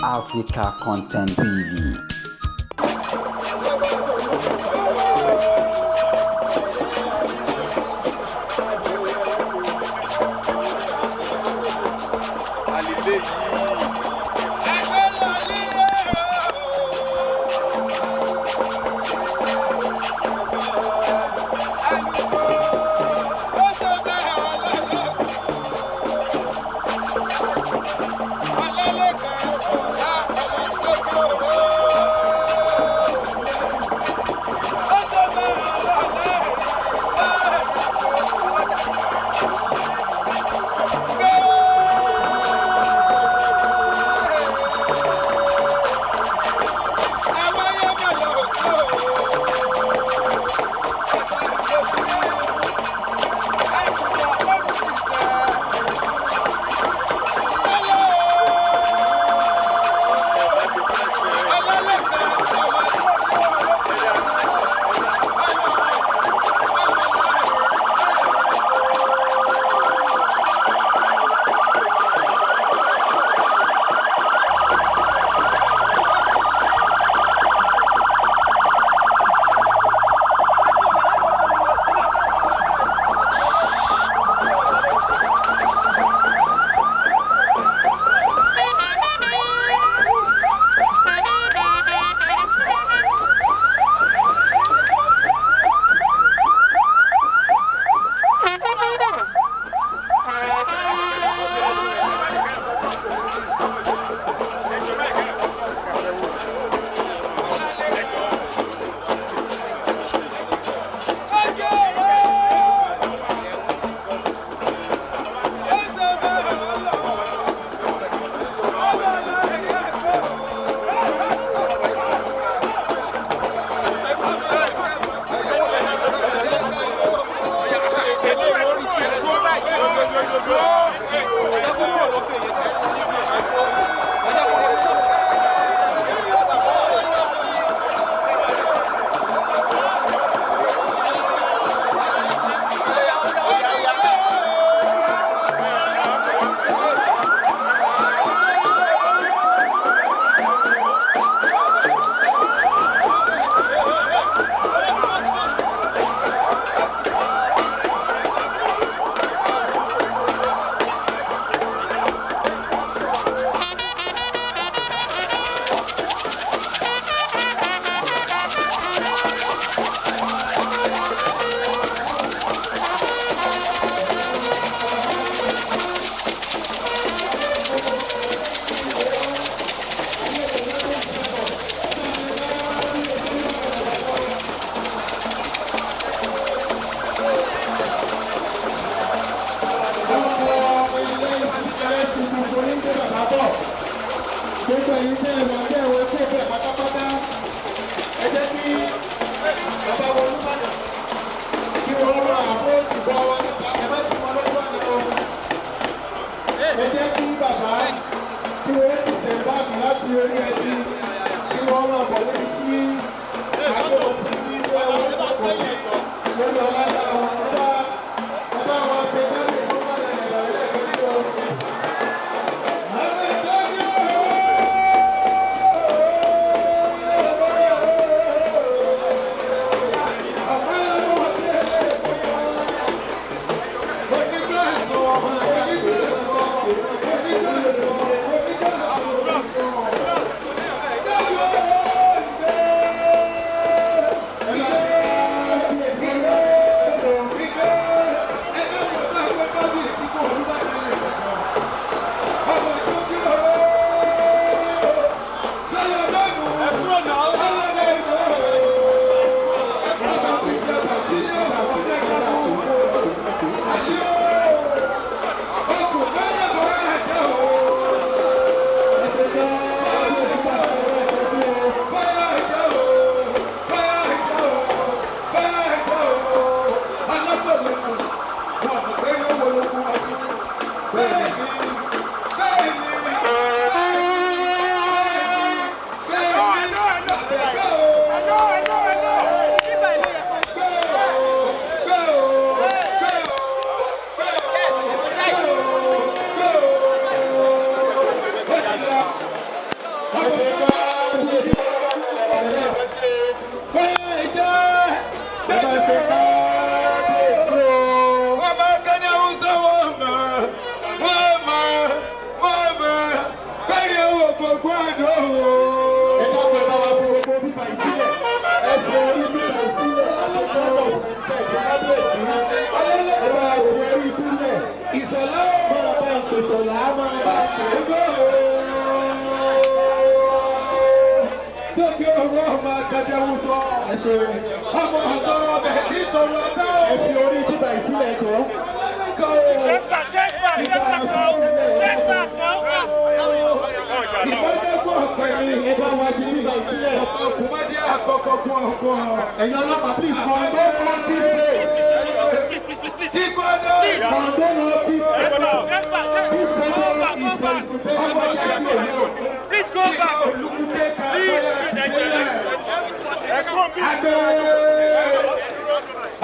Africa Content TV. Alile yìí. Gbogbo ẹ̀yin tẹ́ ẹ wà tẹ́ ẹ wọ kó bẹ́ẹ̀ pátápátá, ẹ jẹ́ kí bàbá wọn Olúbàdàn kí wọ́n rọ àbó ìbọn wọn níta. Ẹ má ti wọn lójú ọ̀nà o. Ẹ jẹ́ kí bàbá kí wọ́n fi sẹ̀ǹbáàkì láti orí ẹṣin, kí wọ́n máa bọ̀ níbi tí agbébọn sí ní ẹ wọ́n kò sí lórí ọlá wọn. Ẹ bá wọn ṣe jáde fún wọn lẹ́ẹ̀kẹ́ sí o. Ẹ ṣe kábíyèsí. Ẹ bá ṣe kábíyèsí o. Wọ́n máa kẹ́ ní Haúsá wọ́n mọ̀, wọ́n mọ̀, wọ́n mọ̀, bẹ́ẹ̀ ni owó gbogbo àdó o. Ẹ dákun, ẹ bá wa fi gbogbo bíbá yìí sílẹ̀. Ẹ fi orí bíbá yìí sílẹ̀. Àlejò respect kábíyèsí. Ẹ bá wa fi orí sílẹ̀. Ìsọ̀lá Máa bá ń pèsè ọ̀la, máa bá ń pè. Tókè owó ọmọ akadé Haúsá. Ẹ ṣeun. Ọmọ ọ̀dọ́ ọbẹ̀ nítorí ọ̀dọ́. Ẹ fi orí bíbá yìí sílẹ̀ jọ. Ìbájẹ́gbọ́ ọ̀pẹ ni. Ẹ bá wa fi bíbá yìí sílẹ̀. Ọkùnmọ́dé àkọ́kọ́ kún ọkọ̀. Ẹ̀yin ọlọ́pàá, please condone all this place. Kíkọ́dọ̀ Condone all this place. This photo is for his superior majesty alone. Please go back. Olùkúdé Please, kàkọ́ please, Àgbẹ̀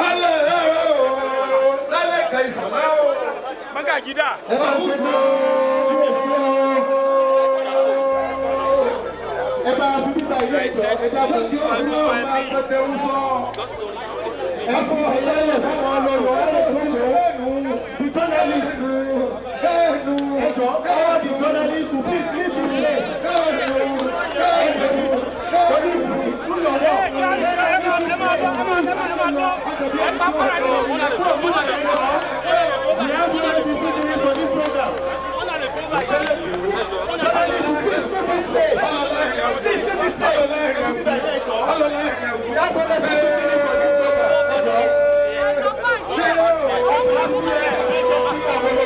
alẹ́ rẹ̀ o, lálẹ́ kan ìsọ̀lá o. Magajida. Ẹ bá ṣe kábíyèsí o. Ẹ bá fi bíbá ilé ìjọ, ẹ dákun. Kí ọdún ọmọ akẹ́tẹ̀ ń sọ. Ẹ fi ẹyẹ báwọn ọlọ́rọ̀ ẹ lè tó lò ó. The journalist, ẹ jọ, all the journalists will please leave this place. Police, do your work. We have only 15 minutes for this program. Journalists, please leave this place. Please leave this place. Ẹ fi bíbá ilé ìjọ. We have only 15 minutes for this program. Ẹ jọ.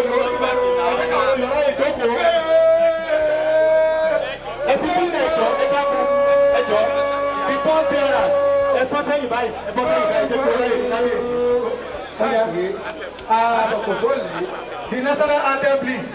Ẹ jẹ́ kí àwọn olórí ìjókòó. Ẹ fi bílẹ̀ ẹjọ́, ẹ dákun, ẹjọ́. The ball bearers, ẹ bọ́ sẹ́yìn báyìí, ẹ bọ́ sẹ́yìn báyìí, ẹ jẹ́ kí olóyè kábíyèsí. Ọya, the national anthem, please.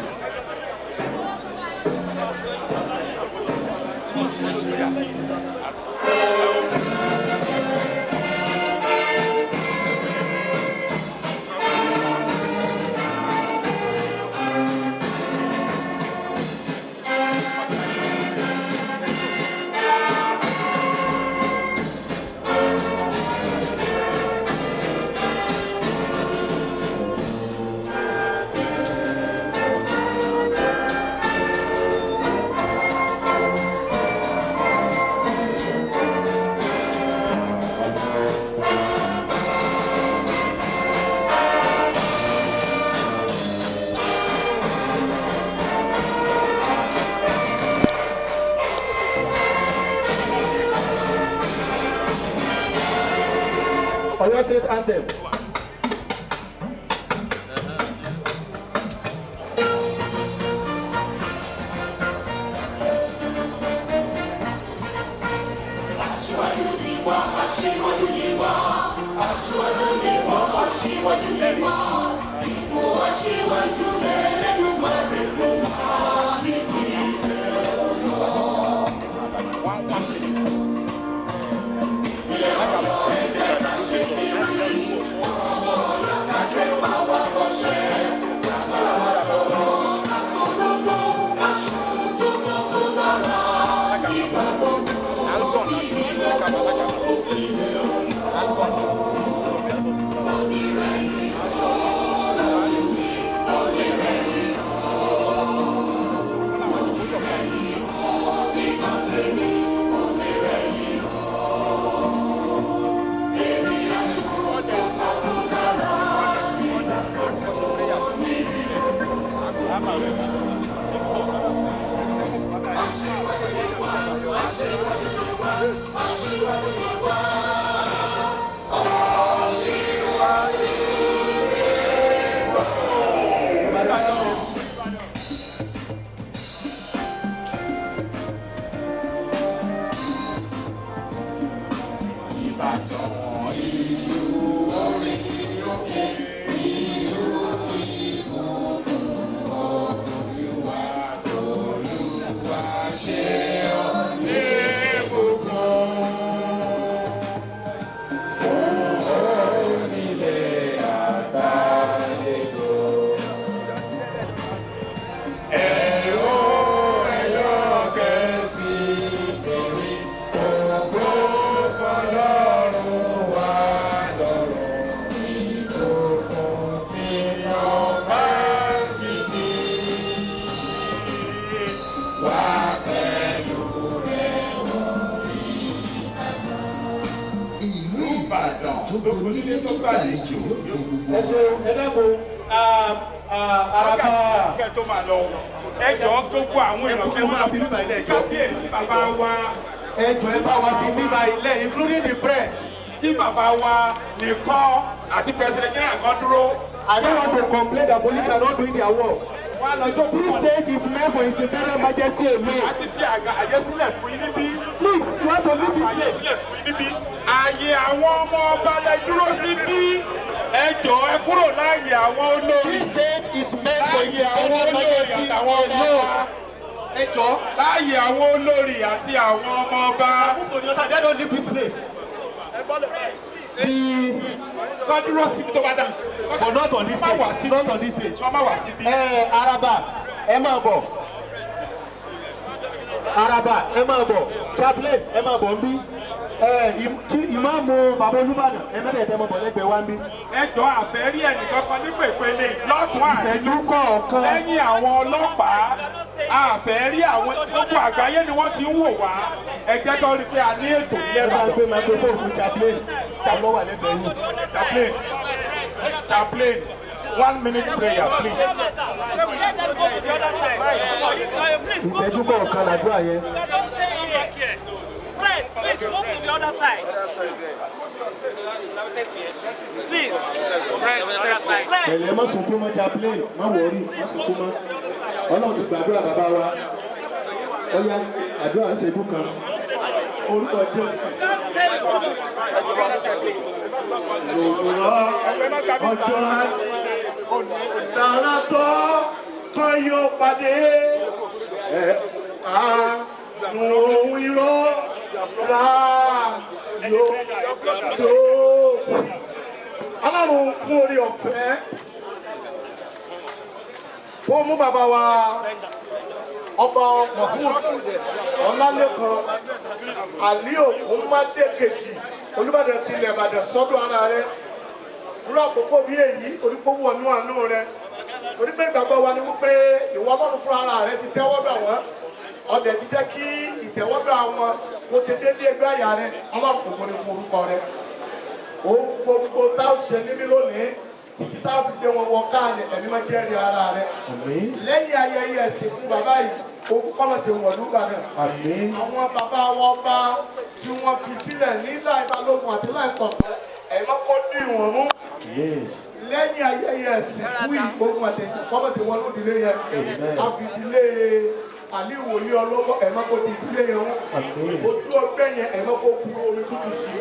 Ọ̀yọ́ State anthem. Aṣíwájú ni wá, aṣíwájú ni wá, aṣíwájú ni wá, aṣíwájú ni wá. Ipò aṣíwájú l'Ẹlẹ́dùmarè fún wa nípìnlẹ̀ Ọ̀yọ́. Ìpínlẹ̀ Ọ̀yọ́, ẹ jẹ́ ká ṣe kiri. Ọmọ Ọ̀yọ́ ká tẹpá wa mọ́ṣẹ́. Ká bára wa sọ̀rọ̀, ká sọ gbogbo, ká ṣohun tó tọ́ tó dára. Nígbà gbogbo, níbi gbogbo, fún ìpínlẹ̀ Ọ̀yọ́. Ṣé ọ ní ìbùkún? Wá pẹ̀lú rẹ̀ wọ́n Ìlú Ìbàdàn tó gbonílé tó gbàlejò yóò gbogbo. Ẹ ṣeun, ẹ dákun, araba. Kẹ́ tó máa lọ, ẹ jọ̀ọ́, gbogbo àwọn èèyàn Ẹ máa fi bíbá ilé ẹjọ́. Kábíyèsí bàbá wa. Ẹ jọ̀ọ́, ẹ bá wa fi bíbá ilé, including the press. Kí bàbá wa nìkan àti president general kan dúró. I don't want to complain that police are not doing their work. Wọ́n á lọ jókòó. This stage is meant for His Imperial Majesty alone. A ti fi àga àyè sílẹ̀ fún yín níbí. Please, you want to leave this Àyè place. sílẹ̀ fún yín níbí. Ààyè àwọn ọmọ ọba lẹ dúró sí bí. Ẹ jọ̀ọ́, ẹ kúrò láàyè àwọn olórí. This stage is meant for His Láàyè àwọn Imperial olórí Majesty àtàwọn ọmọ alone. ọba. Ẹ jọ̀ọ́. Láàyè àwọn olórí àti àwọn ọmọ ọba. Move to the other side. They don't leave this place. Kọ́ dúró síbi tó bá dà. But not on this Má wá stage. síbí. Not on this stage. Wọ́n má wá síbí. Ẹ araba, ẹ máa bọ̀. Araba, ẹ máa bọ̀. Chaplain, ẹ máa bọ̀ ń bí. Ẹ ìmáàmù bàbá Olúbàdàn, ẹ mẹ́tẹ̀ẹ̀tẹ̀ ẹ máa bọ̀ lẹ́gbẹ̀ẹ́ wa ń bí. Ẹ jọ̀ọ́, àfẹ́ rí ẹnìkan kan ní pèpele lọ́tún àti Ìṣẹ́jú kọ̀ọ̀kan. lẹ́yìn àwọn ọlọ́pàá. Àfẹ́ rí àwọn, gbogbo àgbáyé ni wọ́n ti ń wò wá. Ẹ jẹ́ kó rí i pé a ní ètò Ẹ nílẹ̀ bá Ìbàdàn. gbé microphone fún chaplain. Ló wà lẹ́gbẹ̀ẹ́ yìí. Chaplain, chaplain, one minute prayer, please. Ìṣẹ́jú kọ̀ọ̀kan làdúrà yẹn. Press, please move to the other side. Please, press, other side. Press. Pẹ̀lẹ́, má sunkún mọ́, chaplain, má worry, má sunkún mọ́. Ọlọ́run ti gbàdúrà bàbá wa. Ó yá, àdúrà ń ṣẹ́jú kan. Orúkọ Jésù. Òwúrọ̀ ọjọ́ sára tó kan yóò pàdé ẹ̀ àánú irọ́ rà yóò tó. Ọlọ́run, fún orí ọ̀fẹ́ kó mú bàbá wa, Ọba Mahmood Ọlálẹ́kan Àlí Ògúnmádé kejì, Olúbàdàn ti ilẹ̀ Ìbàdàn, sọ́dọ̀ ara rẹ̀ irú àkókò bí èyí, onípòwò ọ̀nù àánú rẹ̀, torí pé ìgbàgbọ́ wa ni wípé ìwọ Ọlọ́run fúnra ara rẹ̀ ti tẹ́wọ́ gbà wọ́n, ọdẹ ti jẹ́ kí ìtẹ́wọ́gbà wọn kó ti dédé ẹgbẹ́ àyà rẹ̀. Ọlọ́run, kò ní fún orúkọ rẹ̀. Ohun gbogbo tá a ṣe níbí lónìí títí tá a fi gbé wọn wọ káàlẹ̀, ẹ̀mí máa jẹ́rìí ara rẹ̀. Lẹ́yìn ayẹyẹ ẹ̀sìn fún bàbá yìí, ogun kọ́mọ̀ ṣe wọ̀lú Ìbàdàn. Àwọn bàbá wọn bá tí wọ́n fi sílẹ̀ ní láì balógun àti láì kọ̀ọ̀kan, ẹ̀mí máa kọ́ dì wọ́n mú. Lẹ́yìn ayẹyẹ ẹ̀sìn fún ìgbógun àti kọ́mọ̀ ṣe wọnú ìdílé yẹn, a fi ìdílé Aliu Wòlíì ọlọ́wọ́, ẹ̀mí kò di ìdílé yẹn mú. Ojú ọgbẹ́ yẹn, ẹ̀mí kò bu omi tútù sí.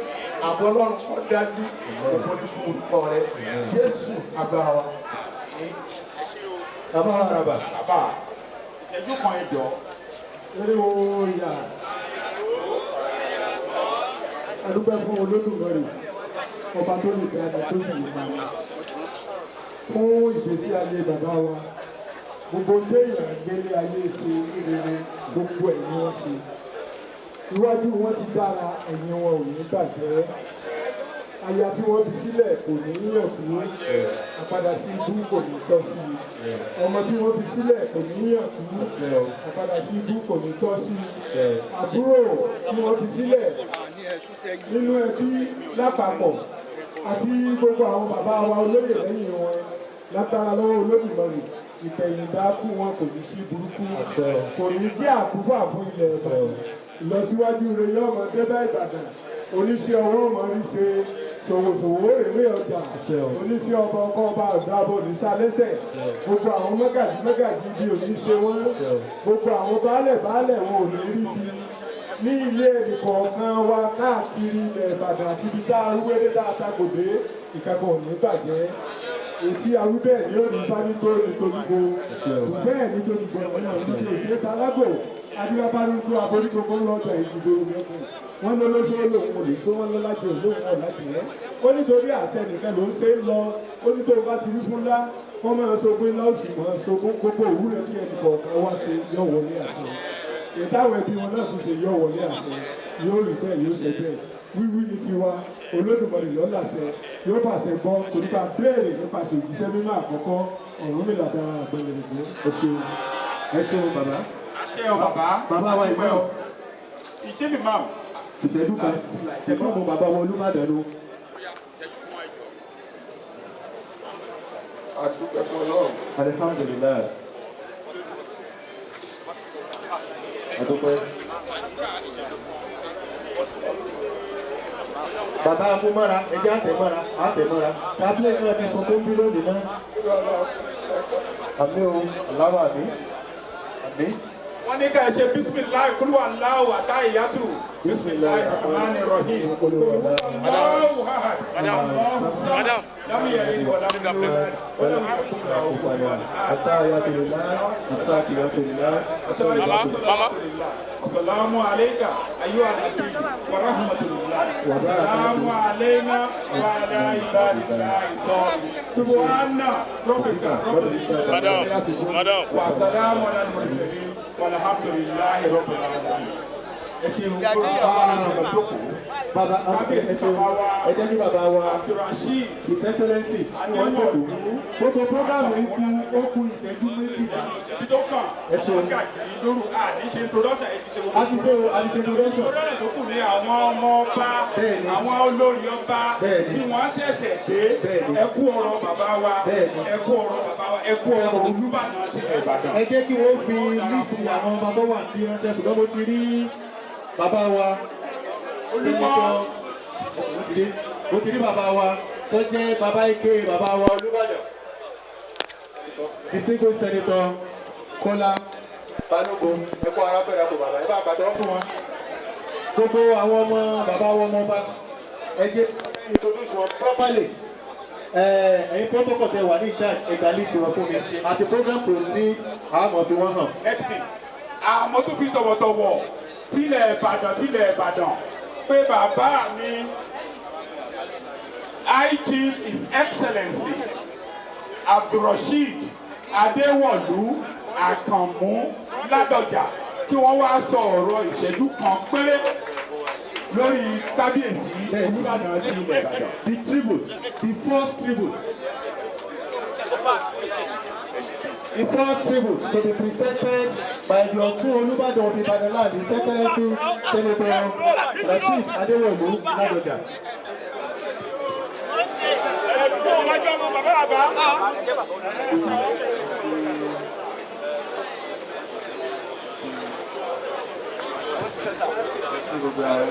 Àbọ̀ Ọlọ́run kọ́ dájú. Ògo ni fún orúkọ rẹ̀, Jésù agbára wa. Bàbá araba. Bàbá, ìṣẹ́jú kan, ẹ jọ̀ọ́. Eriwo ìyá, adúgbò fún Olódùmarè, ọba tó lè dá ẹni tó sì lè máa fún ìgbésí ayé bàbá wa. Gbogbo téèyàn gbélé ayé ṣe ní rere, gbogbo ẹ̀ ni wọ́n ṣe. Iwájú wọn ti dára, ẹ̀yìn wọn ò ní bàjẹ́. Aya tí wọ́n fi sílẹ̀ kò ní yàn kú, àpadà sí ibú kò ní tọ́ sí i. Ọmọ tí wọ́n fi sílẹ̀ kò ní yàn kú, àpadà sí ibú kò ní tọ́ sí i. Àbúrò tí wọ́n fi sílẹ̀ nínú ẹbí lápapọ̀ àti gbogbo àwọn bàbá wa olóyè lẹ́yìn wọn, lágbára lọ́wọ́ Olódùmarè, ìpẹ̀yìndà kú wọn kò ní sí burúkú, kò ní jẹ́ àkúfà fún ilẹ̀ Ìbàdàn. Ìlọsíwájú rẹ yóò máa dé bá Ìbàdàn. Oníṣẹ́ ọwọ́ máa rí ṣe, ṣòwòṣòwò rèwé ọjà, oníṣẹ́ ọba ọkọ ọba ọ̀dọ́ abọ́ ní sálẹ́sẹ̀. Gbogbo àwọn mọ́gàjí mọ́gàjí bí òní ṣe wọ́n, gbogbo àwọn baálẹ̀ baálẹ̀ wọn ò ní rí bí ní ilé ẹnìkọ̀ọ̀kan wa káàkiri ilẹ̀ Ìbàdàn àti ibi tá a rúwéré tá a tagòdé, ìkẹ́kọ̀ọ́ ò ní bàjẹ́. Ètí awíbẹ̀ ni ó ní bá ní tó ní toríko bẹ́ẹ̀ ní toríko ọ̀nà níbi òṣèré talágò adúlábárúkú aboríkoko ńlọjọ ìdìbò mẹ́kùn wọn ló lóṣó lòun ò lè tó wọn lọ́lájọ lòun ò láti rẹ́. Ó nítorí àṣẹ nìkan ló ń ṣe é lọ. Ó ní tó bá ti rí fún ńlá kọ́ máa sogún ńlá, ó sì máa sogún. Gbogbo òwúrọ̀ tí ẹnì kọ̀ọ̀kan wá ṣe yọ wọlé àṣẹ. Ìtàwọn ẹbí wọn náà tún ṣe yọ wọlé àṣẹ. Yóò rí bẹ́ẹ̀, yóò ṣe bẹ́ẹ̀. Wíwí ní tiwa, Olódùmarè ló láṣẹ, yóò fàṣẹ gbọ́ torípa béèrè nípasẹ̀ òjíṣẹ́ mímọ́ àkọ́kọ́, Ọ̀rúnmìlà dára àgbẹ̀lẹ̀. Ẹ ṣeun, ẹ ṣeun bàbá. Ṣé o bàbá? Bàbá wa ìmọ̀. The chief imam. Ìṣẹ́jú kan, ìmọ̀ọ́mù bàbá wa Olúbàdàn nu. A dúpẹ́ fún Ọlọ́run. Alihamdulilayi. Adúpẹ́. Bàbá amúmọ́ra, ẹjẹ́ àtẹ̀mọ́ra, àtẹ̀mọ́ra. Tábìlì náà ti sunkún bí lónìí náà. Àmín o, aláwọ̀ àmín. Àmín. Wọ́n ní ká ẹ ṣe bisimilahi kúlú aláwọ̀ àtàyàtù. Bisimilahi rahmani rahim. Allahu ahad. Allahu samad. Lam yalid wa lam yulad wa lam yakun lahu kufuwan ahad. Àtàyàtù lillah, àtàkìyàtù lillah, àtàyàtù Mama. Assalamu alayka ayyuha nabi wa rahmatullah. Wa barakatuh. Assalamu alayna wa ala ibadillahi salihin. Subhana rabbika rabbil izzati Madam, amma yasifun. madam. Wa salamun alal mursalin. Walhamdulillahi rabbil alamin. Ẹ ṣeun gbọ́dọ̀ jókòó. Bàbá ẹ ṣeun, ẹ jẹ́ kí bàbá wa Abdulrasheed His Excellency wọ́n jókòó. Gbogbo prógámù yìí kù, ó kù ìṣẹ́jú 12. Ibi tó kàn. Ẹ ṣeun. Lóru àní ṣe introduction ẹ ti ṣe gbogbo. A ti ṣe o, a ti ṣe introduction. Introduction tó kù ní àwọn ọmọ ọba, Bẹ́ẹ̀ni. àwọn olórí ọba Bẹ́ẹ̀ni. tí wọ́n ṣẹ̀ṣẹ̀ dé. Bẹ́ẹ̀ni. Ẹ kú ọ̀rọ̀ bàbá wa. Bẹ́ẹ̀ni. Ẹ kú ọ̀rọ̀ bàbá wa. Ẹ kú ọ̀rọ̀ Olúbàdàn ti Ìbàdàn. Ẹ jẹ́ kí wọ́n fi lísì àwọn ọba tó wà ní ránṣẹ́, ṣùgbọ́n mo ti rí bàbá wa Olúmọ. Mo ti rí, mo ti rí bàbá wa tó jẹ́ bàbá ike bàbá wa Olúbàdàn, distinguished Senator Kọ́lá Balógun. Ẹ kó ara fẹ́ra kó bàbá, ẹ bá àgbàdo fún wọn. Gbogbo àwọn ọmọ bàbá wọn, ọmọ ọba, ẹ jẹ́ introduce wọn properly. Ẹ̀yin protocol tẹ wà ní charge, ẹ gba list wọn fún mi. As the program proceed, a máa fi wọ́n hàn. Next thing, àmọ́ tó fi tọ̀wọ̀tọ̀wọ̀ tilẹ̀ Ìbàdàn, tilẹ̀ Ìbàdàn pé bàbá mi, High Chief His Excellency Abdulrasheed Adéwọ̀lú Àkànmú Ládọjà, kí wọ́n wá sọ ọ̀rọ̀ ìṣẹ́jú kan péré lórí kábíyèsí Olúbàdàn ti ilẹ̀ Ìbàdàn. The tribute, the first tribute, the first tribute to be presented by the Ọ̀tún Olúbàdàn of Ibadan land, His Excellency Senator Rasheed Adéwọ̀lú Ládọjà. Ẹ̀kú wájú ọmọ bàbá bàbá. Gbogbo àwọn